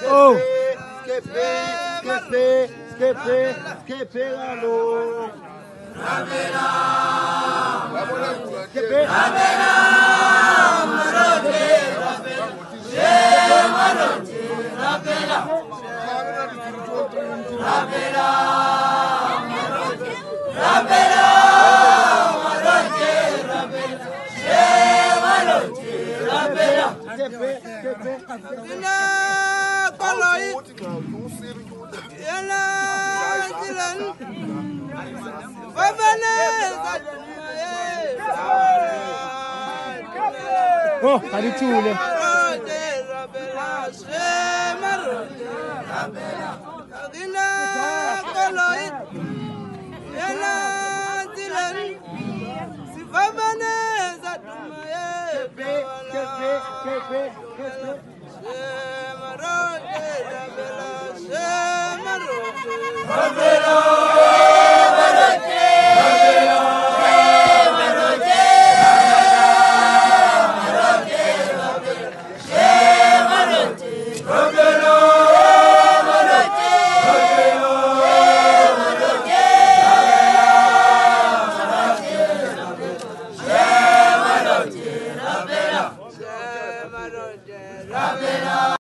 Oh, skepe, skepe, skepe, skepe lalo. Rabela, skepe, rabela, marote, rabela, marote, rabela, rabela, marote, rabela, marote, rabela, marote, rabela, skepe, skepe. Oh, alithule. Rabela.